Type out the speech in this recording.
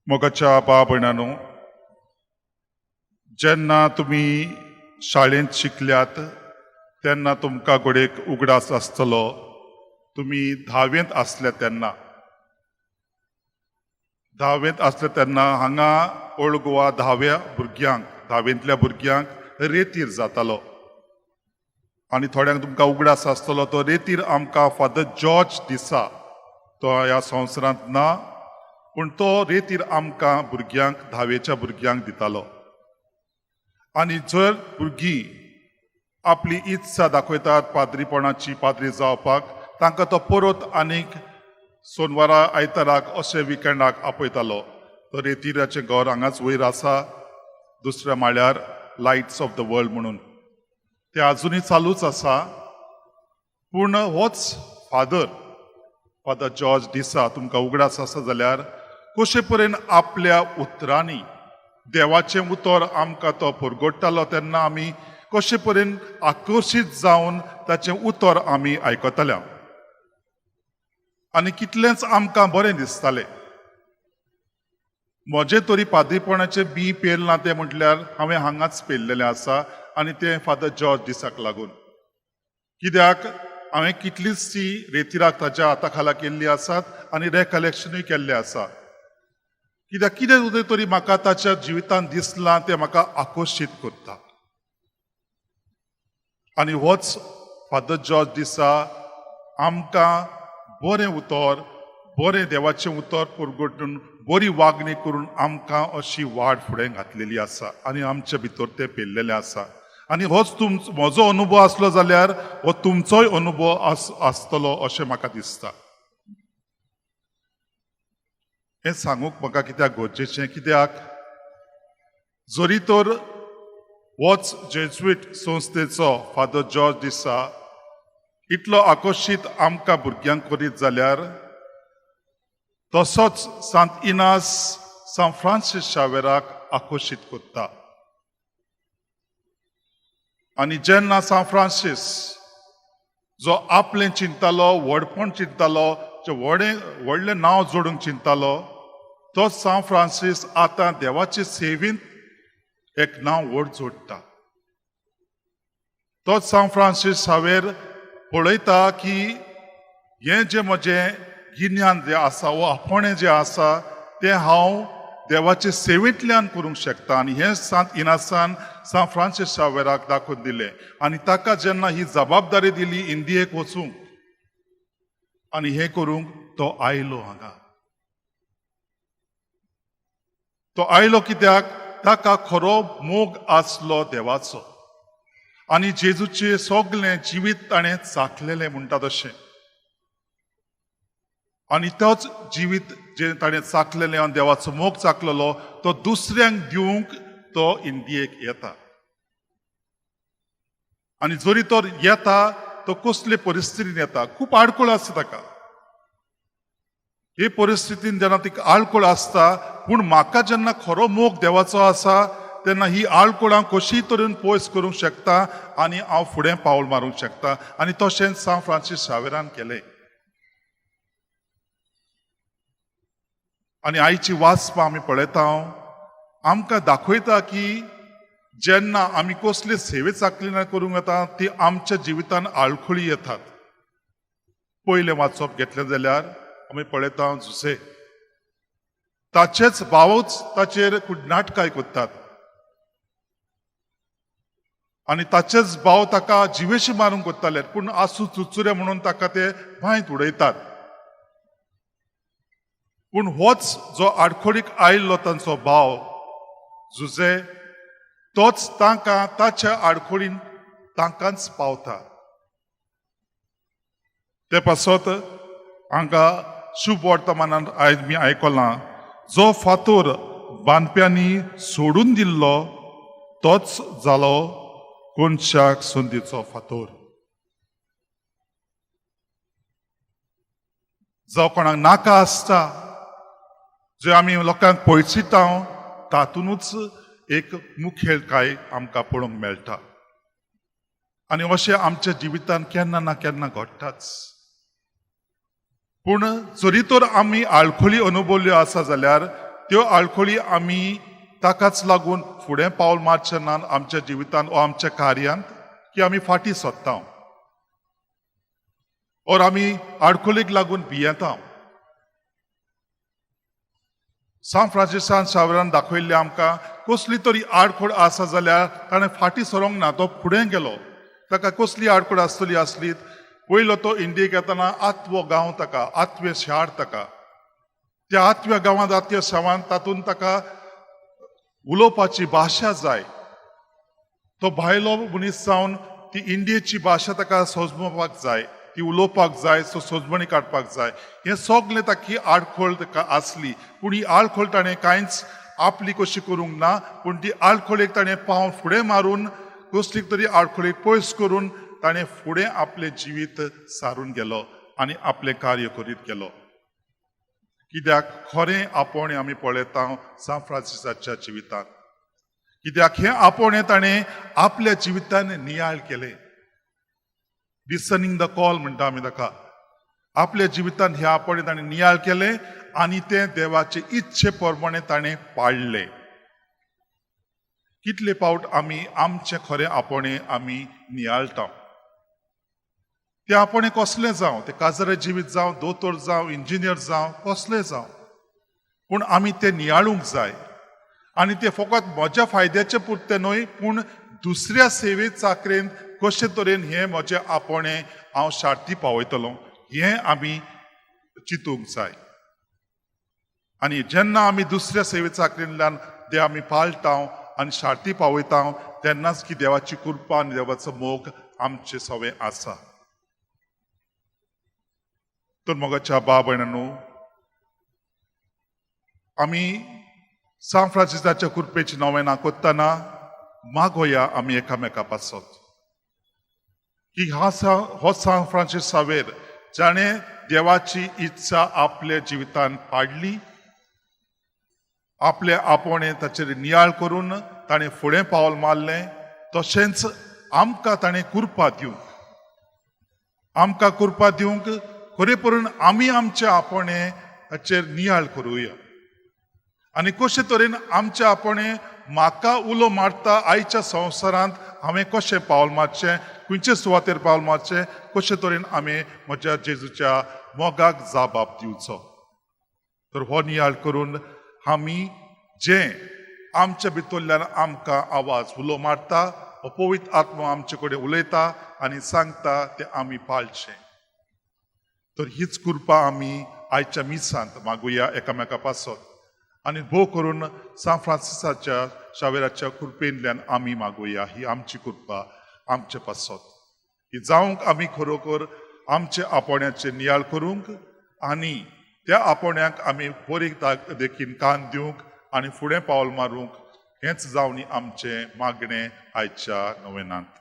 मोगाच्या बा भयणानो, जेन्ना तुमी शाळेंत शिकल्यात तेन्ना तुमकां घडयेक उगडास आसतलो, तुमी धावेंत आसले तेन्ना, धावेंत आसले तेन्ना हांगा ओल्ड गोवा धाव्या भुरग्यांक, धावेंतल्या भुरग्यांक रेतीर जातालो. आनी थोड्यांक तुमकां उगडास आसतलो तो रेतीर आमकां फादर जॉर्ज डिसा, तो ह्या संवसारांत ना, पूण तो रेतीर आमकां भुरग्यांक, धावेच्या भुरग्यांक दितालो. आनी जर भुरगीं आपली इत्सा दाखयतात पाद्रीपणाची, पाद्री जावपाक, तांकां तो परत आनीक सोनवारा आयताराक अशें विकेंडाक आपयतालो. तो रेतिराचें घर हांगाच वयर आसा, दुसऱ्या माळ्यार, लायट्स ऑफ the world म्हणून, तें आजुनूय चालूच आसा. पूण होच फादर, फादर जॉर्ज डिसा, तुमकां उगडास आसा जाल्यार कशे परेन आपल्या उतरांनी देवाचें उतर आमकां तो परगट्टालो तेन्ना आमी कशे परेन आकर्शीत जावन ताचें उतर आमी आयकताले आनी कितलेंच आमकां बरें दिसतालें. म्हजें तरी पाद्रीपणाचें बी पेरलां तें म्हटल्यार हांवें हांगाच पेरलेलें आसा, आनी तें फादर जॉर्ज डिसाक लागून. कित्याक हांवें कितलीच ती रेतिराक ताच्या हाता खाला केल्ली आसात आनी रेकलेक्शनूय केल्लें आसा. कित्याक कितें तरी म्हाका ताच्या जिवितांत दिसलां तें म्हाका आकर्शीत करता. आनी होच फादर जॉर्ज डिसा आमकां बरें उतर, बरें देवाचें उतर परगटून बरी वागणी करून आमकां अशी वाड फुडें घातलेली आसा आनी आमचे भितर तें पेरलेलें आसा. आनी होच तुमचो म्हजो अनुभव आसलो जाल्यार हो तुमचोय अनुभव आसतलो अशें म्हाका दिसता. हें सांगूंक म्हाका कित्याक गरजेचें, कित्याक जरी तर होच जेज्वीट संस्थेचो फादर जॉर्ज डिसा इतलो आकर्शीत आमकां भुरग्यांक करीत जाल्यार, तसोच सांत इनास सांत फ्रांसीस शावेराक आकर्शीत करता. आनी जेन्ना सांत फ्रांसीस जो आपलें चिंतालो, व्हडपण चिंतालो, जें व्हडलें व्हडलें नांव जोडूंक चिंतालो, तो सांत फ्रांसीस आतां देवाचे सेवेंत एक नांव व्हड जोडटा. तोच सांत फ्रांसीस शावेर पळयता की हें जें म्हजें गिन्यान जें आसा वो आपोवणें जें आसा तें हांव देवाचे सेवेंतल्यान करूंक शकता. आनी हें सांत इनासान सांत फ्रांसीस शावेराक दाखोवन दिलें. आनी ताका जेन्ना ही जबाबदारी दिली इंडियेक वचूंक, आनी हें करूंक तो आयलो हांगा. तो आयलो कित्याक ताका खरो मोग आसलो देवाचो आनी जेजूचें सगळें जिवीत ताणें चाखलेलें म्हणटा तशें. आनी तोच जिवीत जें ताणें चाखलेलें आनी देवाचो मोग चाखलेलो तो दुसऱ्यांक दिवंक तो इंडियेक येता. आनी जरी तो येता तो कसले परिस्थितीन येता, खूब आडखळ आसता ताका. हे परिस्थितीन जेन्ना तिका आडखळ आसता, पूण म्हाका जेन्ना खरो मोग देवाचो आसा तेन्ना ही आडखळां कशीय तरेन पयस करूंक शकता आनी हांव फुडें पावल मारूंक शकता. आनी तशेंच सांत फ्रांसीस शावेरान केलें. आनी आयची वाचपां आमी पळयता, आमकां दाखयता की जेन्ना आमी कसले सेवे चाकरी करूंक येता ती आमच्या जिवितान आडखळी येतात. पयलें वाचप घेतलें जाल्यार आमी पळयता जुसे ताचेच भावच ताचेर नाटकाय करतात आनी ताचेच भाव ताका जिवेशी मारूंक कोत्ताले, पूण आसूं चुचुरे म्हणून ताका ते बांयत उडयतात. पूण होच जो आडखळीक आयिल्लो तांचो भाव जुजे, तोच तांकां ताच्या आडखळीन तांकांच पावता. ते पासत हांगा शुभ वर्तमानान आयज मी आयकलां, जो फातोर बांदप्यांनी सोडून दिल्लो तोच जालो कोनशाक संदीचो फातोर. जो कोणाक नाका आसता, जे आमी लोकांक पयसिता तातूनच एक मुखेल काय आमकां पळोवंक मेळटा. आनी अशें आमच्या जिवितांत केन्ना ना केन्ना घडटाच. पूण जरी तर आमी आडखळी अनुभवल्यो आसा जाल्यार त्यो आडखळी आमी ताकाच लागून फुडें पावल मारचें ना आमच्या जिवितांत वा आमच्या कार्यांत, की आमी फाटीं सोदता ओर आमी आडखळीक लागून भियेता. सांत फ्रांसिसान शावरान दाखयल्लें आमकां कसली तरी आडखळ आसा जाल्यार ताणें फाटीं सरोंक ना, तो फुडें गेलो. ताका कसली आडखळ आसतली आसली, पयलो तो इंडियेक येतना आत्वो गांव ताका, आत्वे शार ताका, त्या आत्व्या गांवांत आत्व्या शारांत तातूंत ताका उलोवपाची भाशा जाय. तो भायलो मनीस जावन ती इंडियेची भाशा ताका सोजमोवपाक जाय, ती उलोवपाक जाय, सो सोजमणी काडपाक जाय. हें सगलें ताकी आडखळ ताका आसली, पूण ही आडखळ ताणें कांयच आपली कशी करूंक ना, पूण ती आडखळीक ताणें पावल फुडें मारून कसली तरी आडखळीक पयस करून ताणें फुडें आपलें जिवीत सारून गेलो आनी आपलें कार्य करीत गेलो. कित्याक खरें आपोवणें आमी पळयता सांत फ्रांसिसाच्या जिवितांत, कित्याक हें आपोवणें ताणें आपल्या जिवितान नियाळ केलें. डिसर्निंग the call म्हणटा आमी ताका. आपल्या जिवितान हें आपोवणें ताणें नियाळ केलें आनी तें देवाचे इच्छे प्रमाणें ताणें पाळ्ळें. कितले फावट आमी आमचें खरें आपोवणें आमी नियाळटा, तें आपोवणें कसलें जावं, तें काजरे जिवीत जावं, दोतोर जावं, इंजिनियर जावं, कसलें जावं, पूण आमी तें नियाळूंक जाय. आनी तें फकत म्हज्या फायद्याचें पुरतें न्हय, पूण दुसऱ्या सेवे चाकरेन कशे तरेन हें म्हजें आपोवणें हांव शार्ती पावयतलो हें आमी चिंतूंक जाय. आनी जेन्ना आमी दुसऱ्या सेवे चाकरेंतल्यान तें आमी पाळटा आनी शार्ती पावयता तेन्नाच की देवाची कृपा आनी देवाचो मोग आमचे सवे आसा. तर मोगाच्या बा भयणांनो, आमी सांत फ्रांसिसाच्या कृपेची नवेनां कोत्तना मागोया आमी एकामेका पासत की हा हो सांत फ्रांसीस सावेर जाणें देवाची इत्सा आपल्या जिवितान पाडली, आपले आपोवणें ताचेर नियाळ करून ताणें फुडें पावल मारलें, तशेंच आमकां ताणें कृपा दिवंक, आमकां कृपा दिवंक खरेपरून आमी आमचें आपोवणें ताचेर नियाळ करुया. आनी कशे तरेन आमचें आपोवणें म्हाका उलो मारता आयच्या संवसारांत हांवें कशें पावल मारचें, खंयचे सुवातेर पावल मारचें, कशे तरेन आमी म्हज्या जेजूच्या मोगाक जाबाब दिवचो. तर हो नियाळ करून आमी जें आमच्या भितरल्यान आमकां आवाज उलो मारता, हो पवित्र आत्मो आमचे कडेन उलयता आनी सांगता तें आमी पाळचें. तर हीच कृपा आमी आयच्या मिसांत मागुया एकामेका पासत आनी भोव करून सांत फ्रांसिसाच्या शावेराच्या कृपेंतल्यान आमी मागुया ही आमची कृपा आमचे पासत ही जावंक आमी खरोखर आमचे आपोवण्याचे नियाळ करूंक आनी त्या आपोवण्याक आमी बरी देखीन कान दिवंक आनी फुडें पावल मारूंक, हेंच जावनी आमचें मागणें आयच्या नवेनांत.